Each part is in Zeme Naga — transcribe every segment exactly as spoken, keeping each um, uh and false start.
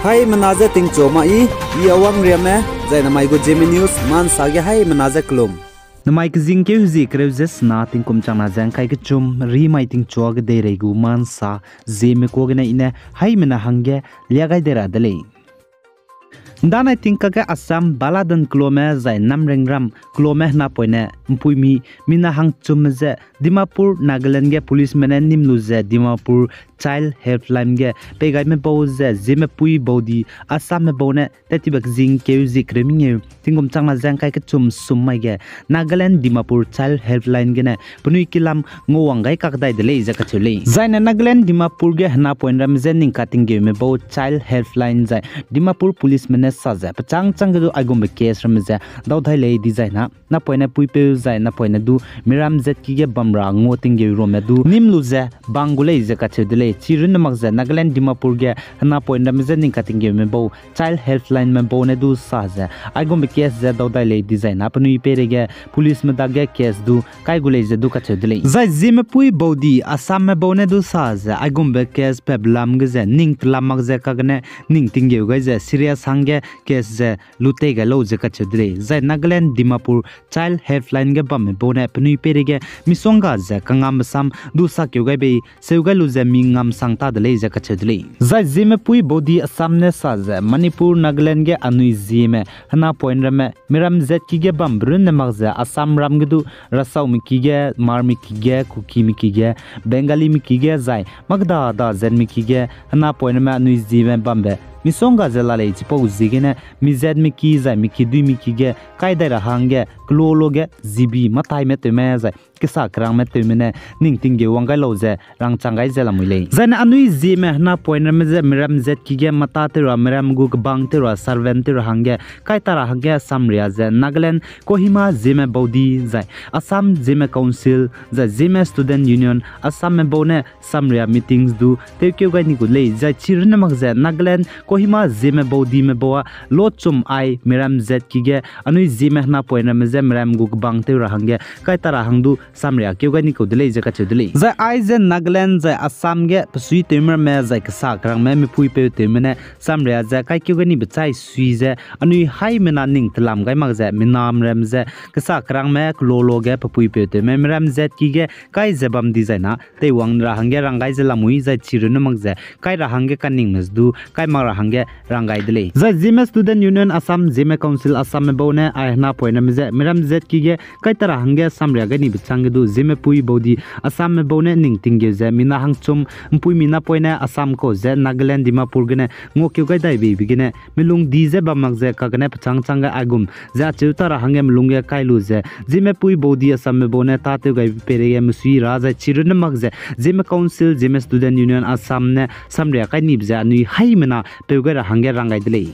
Haimena je tingchu ma i, i Awang Riame, zai namai gu Zeme News, mansa ge haimena je kelum. Namai kezingkeu hezie kereu ze sena tingkum changna ze ngkai kechum, rimai tingchua kedeirei gu mansa, Zeme kua gene i ne haimena hangge lia gai dei ra de lei. Ndanai tingkak ge Assam Baladan kelome zai Namrengram kelome henapoine mpuimi mina hangchumme ze Dimapur, Nagaland ge policeme ne nîm lu ze Dimapur Child Helpline ge peigaime bau ze Zeme pui baudi Assamme bau ne tat tibe kezingkeu zie kereu mengeu tingkum changna ze ngkai kechum sum mai ge Nagaland Dimapur Child Helpline gene penui kilam nguawang gai kak dai de lei ze kacheu lei. Zaine Nagaland Dimapur ge henapoine ramme je ning katinggeume bau Child Helpline zai Dimapur policeme ne sa ze pechâng châng ge du aigumbe case ramme ze dau dai lei dizai na napoine puipeu zai napoine du miram zatki ge bam ra ngua tinggeu rume du nîm lu ze bang gu lei ze kacheu de lei. Chirunne mak ze Nagaland Dimapur ge henapoine ramme je ning katinggeume bau Child Helplineme bau ne du sa ze aigumbe case ze dau dai lei dizai na penui peireige policeme dage case du kai gu lei ze du kacheu de lei. Zai Zeme pui baudi Assamme bau ne du sa ze aigumbe case pebe lam ge ze ning telam mak ze kagene ning tinggeu gai ze serious hangge case ze lu tei gai lau ze kacheu de lei. Zai Nagaland Dimapur Child Helpline ge bamme bau ne penui peireige misongga ze kangambe sam du sakeu gai bei seu gai lu ze mi ngam sang ta de lei ze kacheu de lei. Zai Zeme pui baudi Assam ne sa ze Manipur, Nagaland ge anui Zeme henapoine ramme miram zatki ge bambe runne mak ze Assamram ge du Rasaumeki ge, Hmarmeki ge, Kukimeki ge, Bengalimeki ge zai makda da zatmeki ge henapoine ramme anui Zeme bambe misongga ze la lei. Chipau ziegene mi zatmeki zai meki duimeki ge kai dai ra hangge kelolo ge zibi mataime tewme zai kesa kerangme tewme ne ning tinggeu wang gai lau ze rangchang gai ze lamui lei. Zaine anui Zeme henapoine ramme je miram zatki ge mata tew ra, miram gu kebang tew ra, servant tew ra hangge kai ta ra hangge samria ze Nagaland Kohima Zeme baudi zai Assam Zeme Council zai Zeme Student Union Assamme bau ne samria meetings du tewkeu gai ni gu lei. Zai chirunne mak ze Nagaland Kohima Zeme baudime bau a lochum ai miram zatki ge anui Zeme henapoine ramme je miram gu kebang tew ra hangge kai ta ra hang du samria keu gai ni kau de lei ze kacheu de lei. Zai aize Nagaland zai Assam ge pesuitewme ramme zai kesa kerangme mipuipeu tewme ne samria ze kaikeu gai nibe chai sui ze anui haimena ning telam gai mak ze minam ramme je kesa kerangme kelolo ge pepuipeu tewme miram zatki ge kai ze bam dizai na teiwang ra hangge rang gai ze lamui zai chirunne mak ze kai ra hangge kaningme du kai mak ra hangge rang gai de lei. Zai Zeme Student Union Assam, Zeme Council Assamme bau ne ai henapoine ramme je miram zatki ge kai ta ra hangge samria gai nibe chang ge du Zeme pui baudi Assamme bau ne ning tinggeu ze mina hangchum mpuimi napoine Assam kau ze Nagaland Dimapur gene nguakeu gai dai beibe gene melung di ze bam mak ze kagene pechâng châng ge aigum ze acheu ta ra hangge melung ge kai lu ze Zeme pui baudi Assamme bau ne tâtew gaibe peireige mesui ra zai chirunne mak ze Zeme Council, Zeme Student Union Assam ne samria kai nibe ze anui haimena peu gai ra hangge rang gai de lei.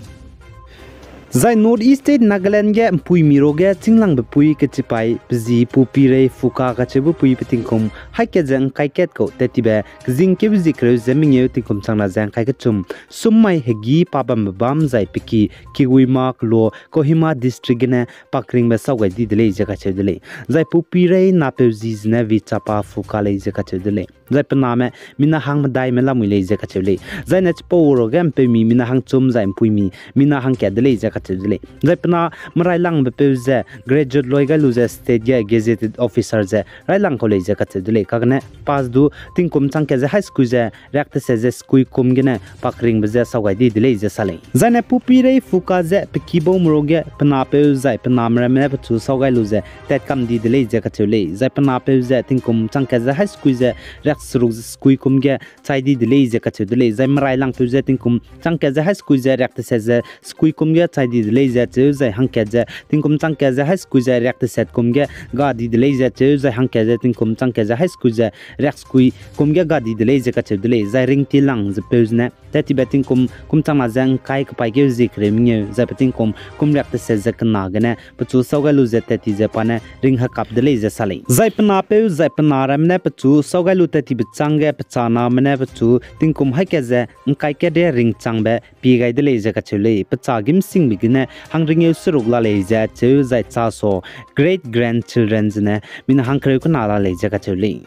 Zai North East State Nagaland ge mpuimi ruage chînglangbe pui kechipai pe zi Pupirei Phuka kacheube pui pe tingkum haî kat ze ngkai kat kau tat tibe kezingkeu zie kereu ze mengeu tingkum changna ze ngkai kechum sum mai hegî pa bambe bâm zai pe ki Kiguima kelo Kohima District gene pakringbe sau gai di de lei ze kacheu de lei. Zai Pupirei napeu zi zene Vichapa Phuka lei ze kacheu de lei. Zai pe name mina hang medaime lamui lei ze kacheu lei. Zaine chipau ruage mpeumi mina hangchum zai mpuimi mina hangkat de lei ze kacheu de lei. Zai pe na merailangbe peu ze graduate loi gai lu ze state ge gazetted officer ze railang kau lei ze kacheu de lei. Kagene pass du tingkum chang kat ze high school ze riak teset ze skui kum gene pakringbe je sau gai di de lei ze sa lei. Zaine Pupirei Phuka ze pe kibaume ruage pe napeu zai pe name ramme ne pechu sau gai lu ze tat kam di de lei ze kacheu lei. Zai pe napeu ze tingkum chang kat ze high school ze riak seruk ze skui kum ge chai di de lei ze kacheu de lei. Zai merailangpeu ze tingkum chang kat ze high school ze riak teset ze skui kum ge chai di de lei ze cheu, zai hangkat ze tingkum chang kat ze high school ze riak teset kum ge ga di de lei ze cheu, zai hangkat ze tingkum chang kat ze high school ze riak skui kum ge ga di de lei ze kacheu de lei. Zai Ringtilang ze peu zene tat tibe tingkum kum changna ze ngkai kepaîkeu zie kereu mengeu zai pe tingkum kum riak teset ze kena gene pechu sau gai lu ze tat ti ze pa ne ring hekap de lei ze sa lei. Zai pe napeu zai pe na ramme ne pechu sau gai lu tat tibe chang ge pecha name ne pechu tingkum haî kat ze ngkai kat de ringchangbe pie gai de lei ze kacheu lei. Pecha gîmsingbe gene hangringeu seruk la lei ze cheu, zai cha so great grandchildren zene mina hangkereu kena la lei ze kacheu lei.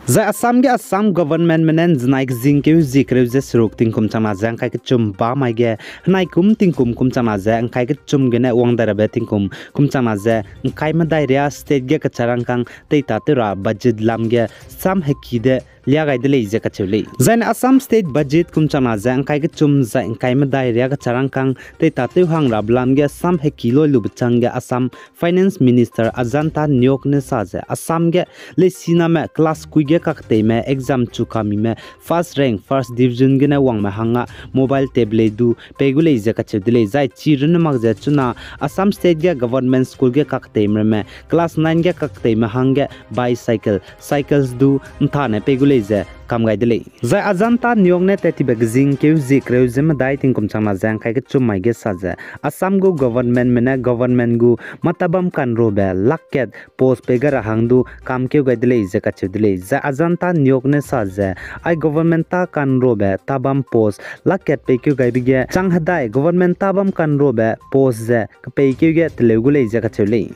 Zai Assam ge Assam governmentme ne ’nzenai kezingkeu zie kereu ze seruk tingkum changna ze ’ngkai kechum ba mai ge, henai kum tingkum kum changna ze ’ngkai kechum gene wang dai rabe tingkum kum changna ze ’ngkai medai riâ state ge kecharangkâng teitatew ra budget lam ge sam heki de liâ gai de lei ze kacheu lei. Zaine Assam state budget kum changna ze ’ngkai kechum zai ’ngkai medai riâ kecharangkâng teitatew hang rabe lam ge sam heki loi lube châng ge Assam Finance Minister Ajanta Neok ne sa ze Assam ge leisiname class kui ge kakteime exam chu kamime first rank, first division gene wangme hangge mobile tablet du pei gu lei ze kacheu de lei. Zai chi runne mak ze chuna Assam state ge government school ge kakteime ramme class nine ge kakteime hangge bicycle, cycles du ’ntane pei gu lei ze kam gai de lei. Zai Ajanta Neok ne tat tibe kezingkeu zie kereu ze medai tingkum changna ze ’ngkai kechum mai ge sa ze Assam gu governmentme ne government gu mâ tabam kanrobe lak kat post pei gai ra hang du kamkeu gai de lei ze kacheu de lei. Zai Ajanta Neok ne sa ze ai government ta kanrobe tabam post lak kat peikeu gaibe ge chang hedai government tabam kanrobe post ze kepeikeu ge teleu gu lei ze kacheu lei.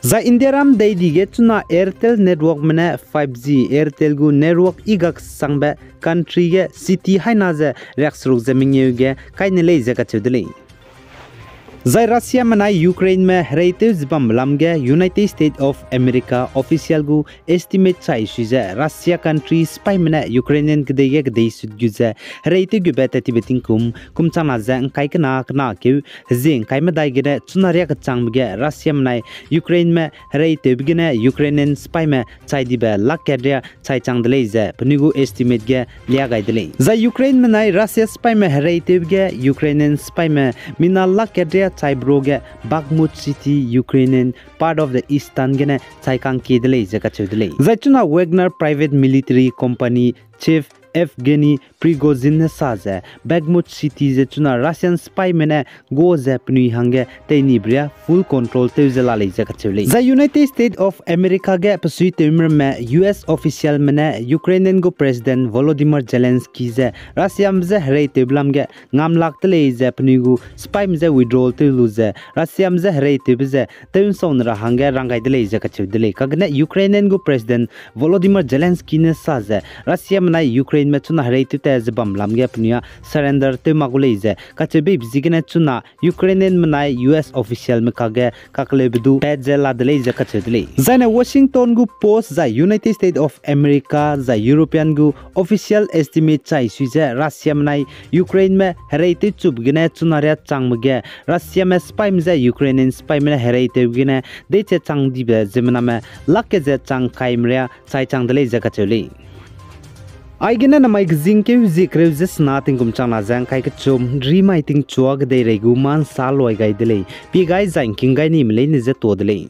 Zai Indiaram deidi ge chuna Airtel networkme ne five G Airtel gu network i gaksangbe country ge city haina ze riakseruk ze mengeu ge kai ne lei ze kacheu de lei. Zai Russiame nai Ukraineme hereitew ze bambe lam ge United States of America official gu estimate chai sui ze Russia country sipaime ne Ukrainian kedei ge kedei sut gu ze hereitew gube tat tibe tingkum kum changna ze ’ngkai kena kena keu hezie ’ngkai medai gene chuna riâ kechangbe ge Russiame nai Ukraineme hereitewbe gene Ukrainian sipaime chai dibe lak kat riâ chai chang de lei ze penui gu estimate ge liâ gai de lei. Zai Ukraineme nai Russia sipaime hereitewbe ge Ukrainian sipaime mina lak kat riâ chaibe ruage Bakhmut city Ukrainian part of the eastern gene chai kangkie de lei ze kacheu de lei. Zai chuna Wagner private military company chief Evgeny Prigozhin ne sa ze Bakhmut city ze chuna Russian sipaime ne gua ze penui hangge teinibe riâ full control tew ze la lei ze kacheu lei. Zai United States of America ge pesuitewme ramme U S officialme ne Ukrainian gu President Volodymyr Zelensky ze Russiame je hereitewbe lam ge ngamlak de lei ze penui gu sipaime je withdrawal tew lu ze Russiame je hereitewbe ze tew ’nsaune ra hangge rang gai de lei ze kacheu de lei. Kagene Ukrainian gu President Volodymyr Zelensky ne sa ze Russiame nai Ukraineme chuna hereitew tat ze bam lam ge penui â surrender tew mak gu lei ze kacheu beibe ziegene chuna Ukrainianme nai U S officialme kage kakleube du pat ze la de lei ze kacheu de lei. Zaine Washington gu post zai United States of America zai European gu official estimate chai sui ze Russiame nai Ukraineme hereitew chube gene chuna riâ changbe ge Russiame sipaime je Ukrainian sipaime ne hereitewbe gene deiche chang dibe ziemmename lak kat ze chang kaime riâ chai chang de lei ze kacheu lei. Aigene namai kezingkeu zie kereu ze sena tingkum changna ze ’ngkai kechum rimai tingchua kedeirei gu mâ ’nsa luai gai de lei. Pie gai zai ’ngking gai nime leine je tuâ de lei.